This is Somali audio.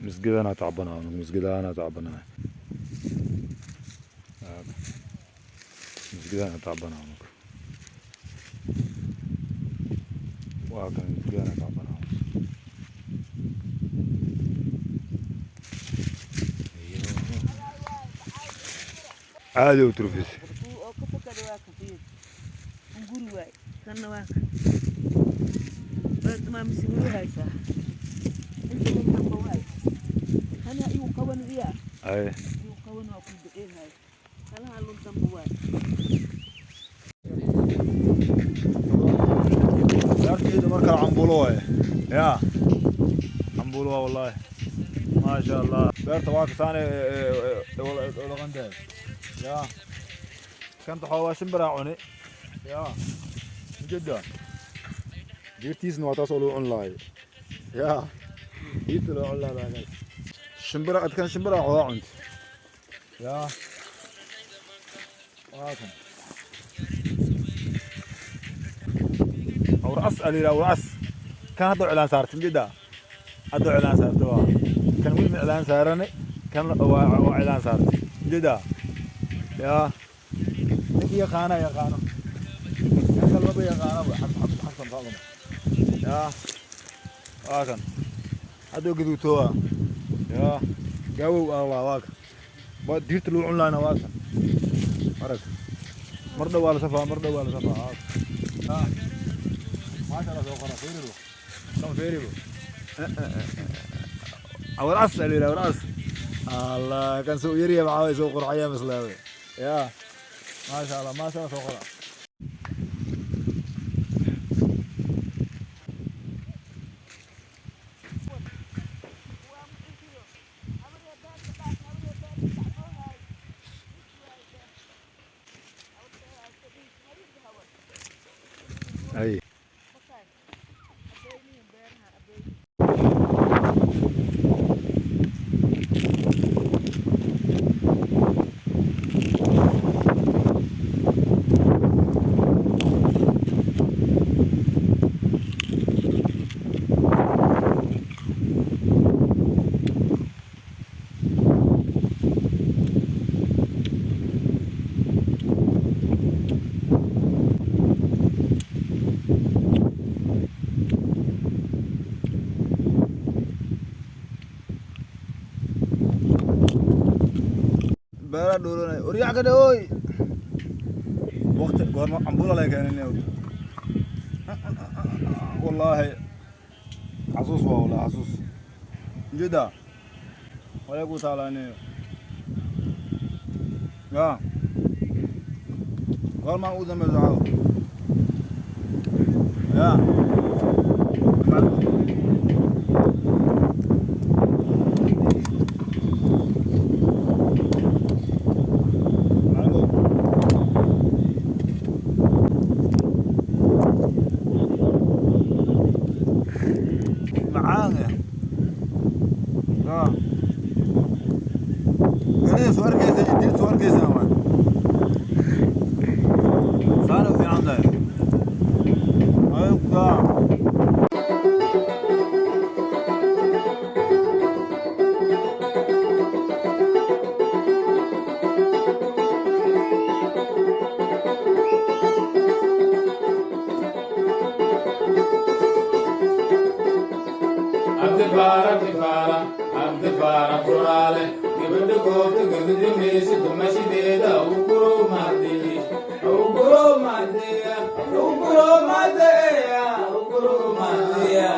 Misgidana tacbanaa, misgidana tacbanaa, misgidana tacbanaa. Waa kan, misgidana tacbanaa. Caadi u turfis. Oo ka fakada waa ka fiir guri waay, kanna waa ka beerta maa misi haysaa inta luntanba waay, hana igu qaban iya. Ay. Igu qaban waa ku duceynay, halaha luntanba waay. Beertayda markaa cambuulo waaye ya, cambuulo waa wallahi, maasha Allah. Beerta waa kasaane dhaqantahay ya, kanta xoogaa shimbiraa cuni ya, ujeeda diirtiisna waa taas oo lagu cuni lahay ya, diirta loo cuni lahaa shimbira adkan, shimbira xoogaa cunti ya, waa kan awr cas alira, awr cas kan hadda iclaan saartay, ujeeda hadda iclaan saartay. Waa kan weli ma iclaan saarane, kan waa iclaan saartay, ujeeda ya. Ninkii yaqaana yaqaano, kan kalmaba yaqaanaba xab xab xabsan faadama ya. Waa kan hadduu gaduuto waa ya gaawow allah. Waa kan waa diirta lagu cun lahayna, waa kan arag. Mar dhow waa la safaa, mar dhow waa la safaa. Ah, maasha Allah, soo qora fiiribo kan, fiiribo awar cas la yidhaha, awar cas Allah. Kan soo yarya maxaa waye, soo qurxaya maslaawe ya, maasha Allah, maasha Allah, soo qora. Ay. Beeraa dhoolanay oryac ka dhawoy waqti goorma cambuula laga keenay. Wallaahi xasuus waa, wallahi xasuus ujeeda walay ku taalaaniyo ya. Goormaan ugu dambeysa caawa ya? Macalimow. Macaan eh ya, galida soo arkaysa iyo diirta soo arkaysa waa saana u fiican tahay. Ayga. Cabdi Faara Difaara, Cabdi Faara Kuraale, gabadha goobta gabadimaysa dumashideeda uguro madeeya, uguro madeeya, uguro madeeya, uguro madeeya.